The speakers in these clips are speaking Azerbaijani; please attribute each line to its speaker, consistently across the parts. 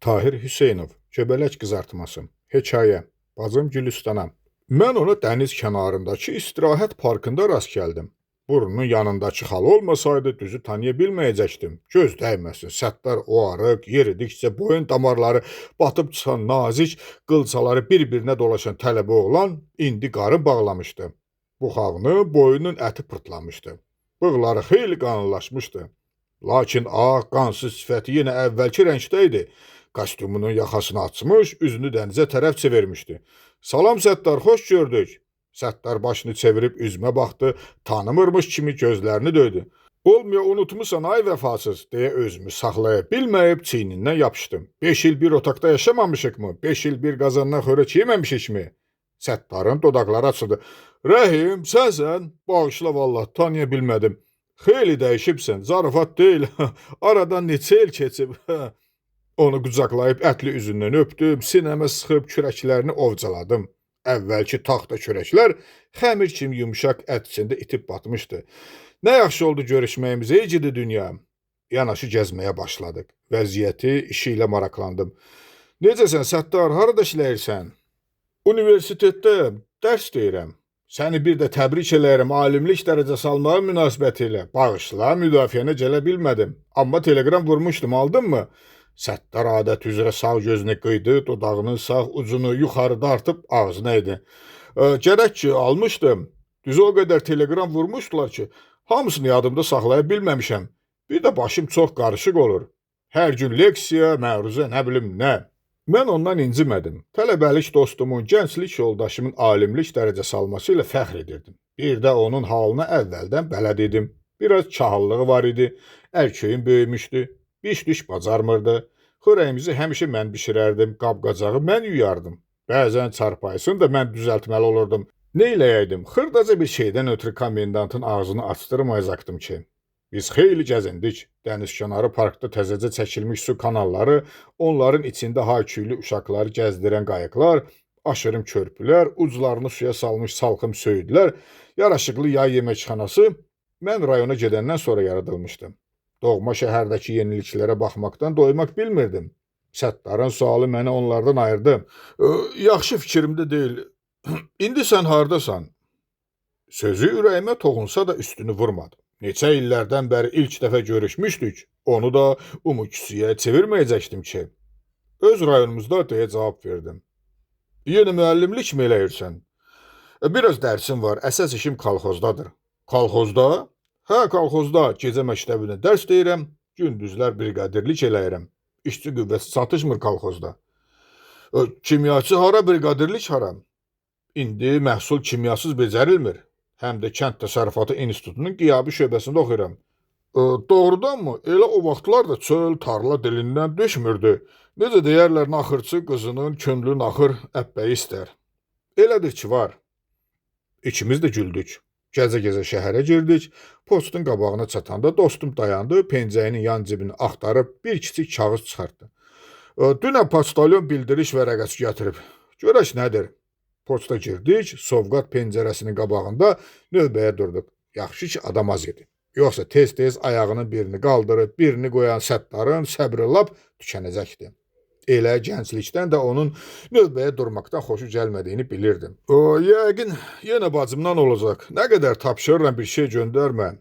Speaker 1: Tahir Hüseynov, Göbələk qızartması. Hekayə. Bacım Gülüstana. Mən ona dəniz kənarındakı istirahət parkında rast gəldim. Burnunun yanındakı xal olmasaydı düzü tanıya bilməyəcəkdim. Göz dəyməsin, Səttar o arıq, yeridikcə boyun damarları batıb çıxan nazik, qılçaları bir-birinə dolaşan tələbə oğlan indi qarın bağlamışdı. Buxağını boyunun əti pırtlamışdı. Bığları xeyli qalınlaşmışdı. Lakin ağ, qansız sifəti yenə əvvəlki rəngdə idi. Kostyumunun yaxasını açmış, üzünü dənizə tərəf çevirmişdi. Salam Səttar, xoş gördük. Səttar başını çevirib üzümə baxdı, tanımırmış kimi gözlərini döydü. Olmaya unutmusan ay vəfasız, deyə özümü saxlaya bilməyib çiynindən yapışdım. 5 il bir otaqda yaşamamışıqmı? 5 il bir qazandan xörək yeməmişikmi? Səttarın dodaqları açıldı. Rəhim, sənsən? Bağışla vallah, tanıya bilmədim. Xeyli dəyişibsən, zarafat deyil. Aradan neçə il keçib. Onu qucaqlayıb ətli üzündən öpdüm, sinəmə sıxıb kürəklərini ovcaladım. Əvvəlki taxta kürəklər xəmir kimi yumşaq ət içində itib batmışdı. Nə yaxşı oldu görüşməyimiz, ey gidi dünya. Yanaşı gəzməyə başladıq. Vəziyyəti, işi ilə maraqlandım. Necəsən Səttar, harada işləyirsən? Universitetdə dərs deyirəm. Səni bir də təbrik eləyirəm alimlik dərəcəsi almağı münasibəti ilə. Bağışla, müdafiənə gələ bilmədim. Amma teleqram vurmuşdum, aldınmı? Səttar adət üzrə sağ gözünü qıydı, dodağının sağ ucunu yuxarı dartıb ağzına idi. Gərək ki, almışdım. Düzü o qədər teleqram vurmuşdular ki, hamısını yadımda saxlaya bilməmişəm. Bir də başım çox qarışıq olur. Hər gün leksiya, məruzə, nə bilim nə. Mən ondan incimədim. Tələbəlik dostumun, gənclik yoldaşımın alimlik dərəcəsi alması ilə fəxr edirdim. Bir də onun halına əvvəldən bələd idim. Biraz kahıllığı var idi. Ərköyün böyümüşdü. Biş-düş bacarmırdı. Xörəyimizi həmişə mən bişirərdim, qab-qacağı mən yuyardım. Bəzən çarpayısını da mən düzəltməli olurdum. Nə eləyəydim? Xırdaca bir şeydən ötrü komendantın ağzını açdırmayacaqdım ki. Biz xeyli gəzindik. Dənizkənarı parkda təzəcə çəkilmiş su kanalları, onların içində hayküylü uşaqları gəzdirən qayıqlar, aşırım körpülər, uclarını suya salmış salxım söyüdlər, yaraşıqlı yay yeməkxanası mən rayona gedəndən sonra yaradılmışdı. Doğma şəhərdəki yeniliklərə baxmaqdan doymaq bilmirdim. Səttarın sualı məni onlardan ayırdı. Yaxşı fikrimdə deyil. İndi sən hardasan? Sözü ürəyimə toxunsa da üstünü vurmadı. Neçə illərdən bəri ilk dəfə görüşmüşdük. Onu da umuküsüyə çevirməyəcəkdim ki. Öz rayonumuzda deyə cavab verdim. Yenə müəllimlik mi eləyirsən? Biraz dərsim var. Əsas işim kolxozdadır. Kolxozda? Hə, kolxozda gecə məktəbində dərs deyirəm, gündüzlər briqadirlik eləyirəm. İşçi qüvvəsi çatışmır kolxozda. Kimyaçı hara, briqadirlik hara? İndi məhsul kimyasız becərilmir. Həm də Kənd Təsərrüfatı İnstitutunun qiyabi şöbəsində oxuyuram. Doğrudanmı? Elə o vaxtlar da çöl, tarla dilindən düşmürdü. Necə deyərlər, naxırçı qızının könlü naxır əpbəyi istər. Elədir ki, var. İkimiz də güldük. Gəzə-gəzə şəhərə girdik. Postun qabağına çatanda dostum dayandı, pencəyinin yan cibini axtarıb bir kiçik kağız çıxartdı. Dünən poçtalyon bildiriş vərəqəsi gətirib. Görək nədir? Poçta girdik, sovqat pəncərəsinin qabağında növbəyə durduq. Yaxşı ki, adam az idi. Yoxsa tez-tez ayağının birini qaldırıb, birini qoyan Səttarın səbri lap tükənəcəkdi. Elə gənclikdən də onun növbəyə durmaqdan xoşu gəlmədiyini bilirdim. O, yəqin yenə bacımdan olacaq. Nə qədər tapşırıram bir şey göndərmə.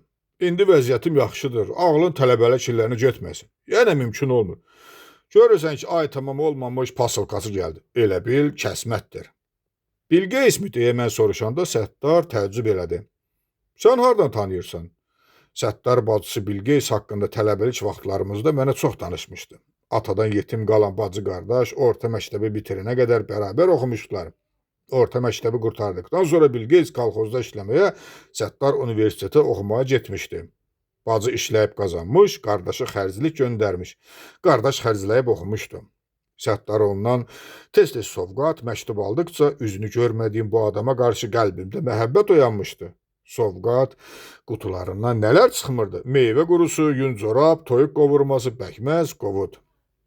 Speaker 1: İndi vəziyyətim yaxşıdır. Ağlın tələbəlik illərinə getməsin. Yenə mümkün olmur. Görürsən ki, ay tamam olmamış pasılkası gəldi. Elə bil kəsmətdir. Bill Gates mi deyə mən soruşanda Səttar təəccüb elədi. Sən hardan tanıyırsan? Səttar bacısı Bill Gates haqqında tələbəlik vaxtlarımızda mənə çox danışmışdı. Atadan yetim qalan bacı qardaş orta məktəbi bitirənə qədər bərabər oxumuşdular. Orta məktəbi qurtardıqdan sonra Bill Gates kolxozda işləməyə, Səttar universitetə oxumağa getmişdi. Bacı işləyib qazanmış, qardaşı xərclik göndərmiş. Qardaş xərcləyib oxumuşdu. Səttar ondan tez-tez sovqat, məktub aldıqca üzünü görmədiyim bu adama qarşı qəlbimdə məhəbbət oyanmışdı. Sovqat qutularından nələr çıxmırdı? Meyvə qurusu, yun corab, toyuq qovurması, bəkməz, qovud.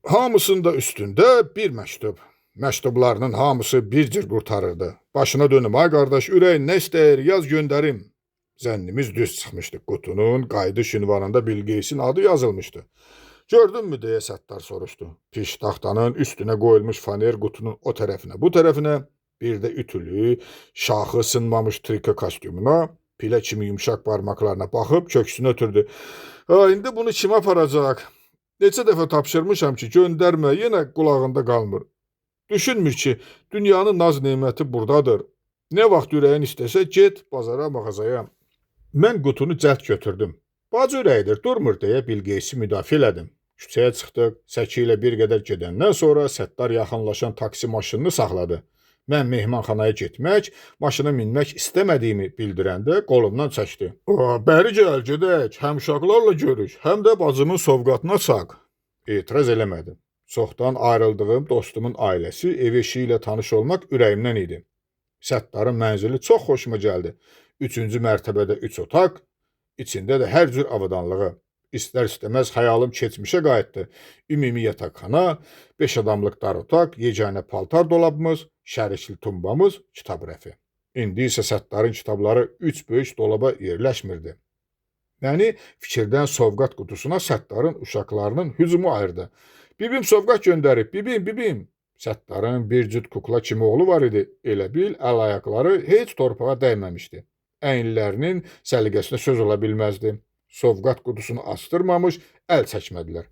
Speaker 1: Hamısının da üstündə bir məktub. Məktublarının hamısı bir cür qurtarırdı. Başına dönüm ay qardaş, ürəyin nə istəyir, yaz göndərim. Zənnimiz düz çıxmışdı. Qutunun qayıdış ünvanında Bill Gatesin adı yazılmışdı. Gördünmü deyə Səttar soruşdu. Piştaxtanın üstünə qoyulmuş faner qutunun o tərəfinə, bu tərəfinə, bir də ütülü, şaxı sınmamış triko kostyumuna, pilə kimi yumşaq barmaqlarına baxıb köksünü ötürdü. Ha, indi bunu kim aparacaq? Neçə dəfə tapşırmışam ki, göndərmə, yenə qulağında qalmır. Düşünmür ki, dünyanın naz neməti burdadır. Nə vaxt ürəyin istəsə get bazara, mağazaya. Mən qutunu cəld götürdüm. Bacı ürəyidir, durmur deyə Bilqeyisi müdafiə elədim. Küçəyə çıxdıq, səki ilə bir qədər gedəndən sonra Səttar yaxınlaşan taksi maşınını saxladı. Mən mehmanxanaya getmək, maşına minmək istəmədiyimi bildirəndə qolumdan çəkdi. Bəri gəl, gedək, həm uşaqlarla görüş, həm də bacımın sovqatına çaq. Etiraz eləmədim. Çoxdan ayrıldığım dostumun ailəsi, ev eşiyi ilə tanış olmaq ürəyimdən idi. Səttarın mənzili çox xoşuma gəldi. 3-cü mərtəbədə 3 otaq, içində də hər cür avadanlığı. İstər-istəməz xəyalım keçmişə qayıtdı. Ümumi yataqxana, 5 adamlıq dar otaq, yeganə paltar dolabımız, şərikli tumbamız, kitab rəfi. İndi isə Səttarın kitabları 3 böyük dolaba yerləşmirdi. Məni fikirdən sovqat qutusuna Səttarın uşaqlarının hücumu ayırdı. Bibim sovqat göndərib, bibim, bibim. Səttarın bir cüt kukla kimi oğlu var idi. Elə bil, əl-ayaqları heç torpağa dəyməmişdi. Əyinlərinin səliqəsinə söz ola bilməzdi. Sovqat qutusunu açdırmamış, əl çəkmədilər.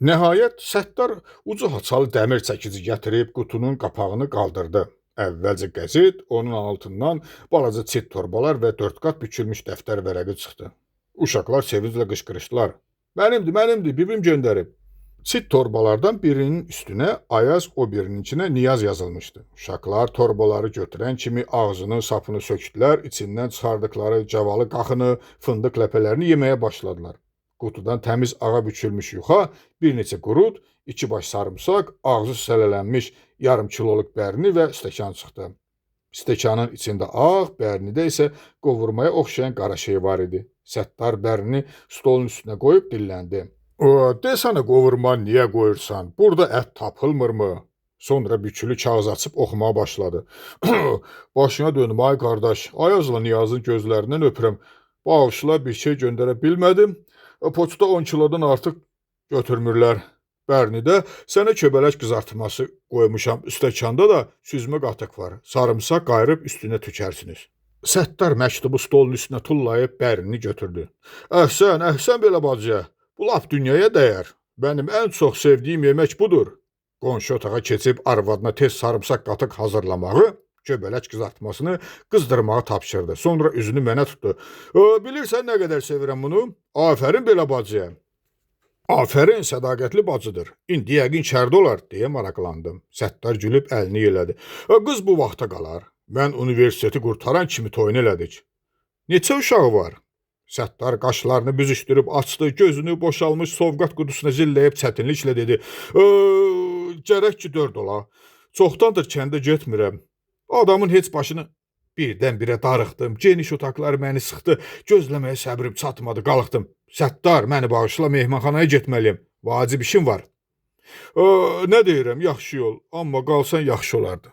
Speaker 1: Nəhayət, Səttar ucu haçalı dəmir çəkici gətirib qutunun qapağını qaldırdı. Əvvəlcə qəzet, onun altından balaca çit torbalar və 4 qat bükülmüş dəftər vərəqi çıxdı. Uşaqlar sevinclə qışqırışdılar. Mənimdir, mənimdir, bibim göndərib. Çit torbalardan birinin üstünə Ayaz, o birininkинə Niyaz yazılmışdı. Uşaqlar torbaları götürən kimi ağzının sapını sökdülər, içindən çıxardıqları cavalı qaxını, fındıq ləpələrini yeməyə başladılar. Qutudan təmiz ağa bükülmüş yuxa, bir neçə qurud, 2 baş sarımsaq, ağzı sələlənmiş yarım kiloluq bərini və stəkan çıxdı. Stəkanın içində ağ, bərnidə isə qovurmaya oxşayan qara şey var idi. Səttar bərini stolun üstünə qoyub dilləndi. Desənə qovurma niyə qoyursan? Burada ət tapılmırmı? Sonra bükülü kağız açıb oxumağa başladı. Başına dönüm ay qardaş, Ayazla Niyazın gözlərindən öpürəm. Bağışla, bir şey göndərə bilmədim. Poçta 10 kilodan artıq götürmürlər. Bərnidə sənə köbələk qızartması qoymuşam. Stəkanda da süzmə qatıq var. Sarımsaq qayırıb üstünə tökərsiniz. Səttar məktubu stolun üstünə tullayıb bərini götürdü. Əhsən, əhsən belə bacıya. Bu lap dünyaya dəyər. Mənim ən çox sevdiyim yemək budur. Qonşu otağa keçib arvadına tez sarımsaq qatıq hazırlamağı, köbələk qızartmasını qızdırmağı tapşırdı. Sonra üzünü mənə tutdu. Bilirsən nə qədər sevirəm bunu? Afərin belə bacıya. Afərin, sədaqətli bacıdır. İndi yəqin içəridə olar, deyə maraqlandım. Səttar gülüb əlini elədi. Qız bu vaxta qalar. Mən universiteti qurtaran kimi toyunu elədik. Neçə uşağı var? Səttar qaşlarını büzüşdürüb açdı, gözünü boşalmış sovqat qutusuna zilləyib çətinliklə dedi. Gərək ki 4 ola. Çoxdandır kəndə getmirəm. Adamın heç başını birdən-birə darıxdım. Geniş otaqlar məni sıxdı. Gözləməyə səbrim çatmadı, qalxdım. Səttar, məni bağışla, mehmanxanaya getməliyəm. Vacib işim var. Nə deyirəm, yaxşı yol, amma qalsan yaxşı olardı.